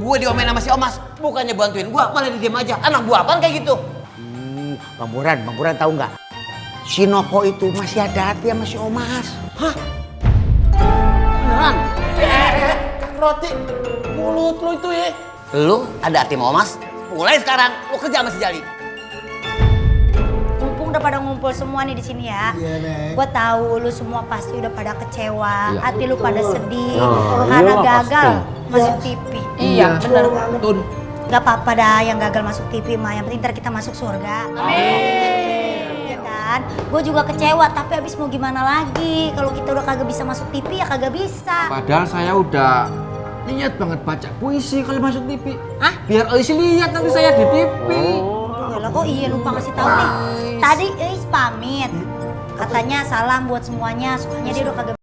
gue diomelin sama si Omas, bukannya bantuin gue, malah diem aja. Anak gue apaan kayak gitu? Bang Buran tahu nggak? Si Noko itu masih ada hati sama si Omas. Hah? Beneran? Kang Roti, mulut lu itu ya. Lu ada hati sama Omas? Mulai sekarang, lu kerja sama si Jali. Mumpung udah pada ngumpul semua nih di sini ya. Iya, Nek. Gua tahu lu semua pasti udah pada kecewa, Iya. hati lu pada sedih Nah, karena iyalah gagal pasti. masuk TV. Iya, bener. Tun. Gak apa-apa dah yang gagal masuk TV mah, yang penting ntar kita masuk surga. Amin. Kan? Gue juga kecewa, tapi abis mau gimana lagi? Kalau kita udah kagak bisa masuk TV ya kagak bisa. Padahal saya udah niat banget baca puisi kalau masuk TV. Hah? Biar Oisi lihat nanti saya di TV. Oh iya lupa ngasih tahu nih. Tadi Eis pamit. Katanya salam buat semuanya, soalnya dia udah kagak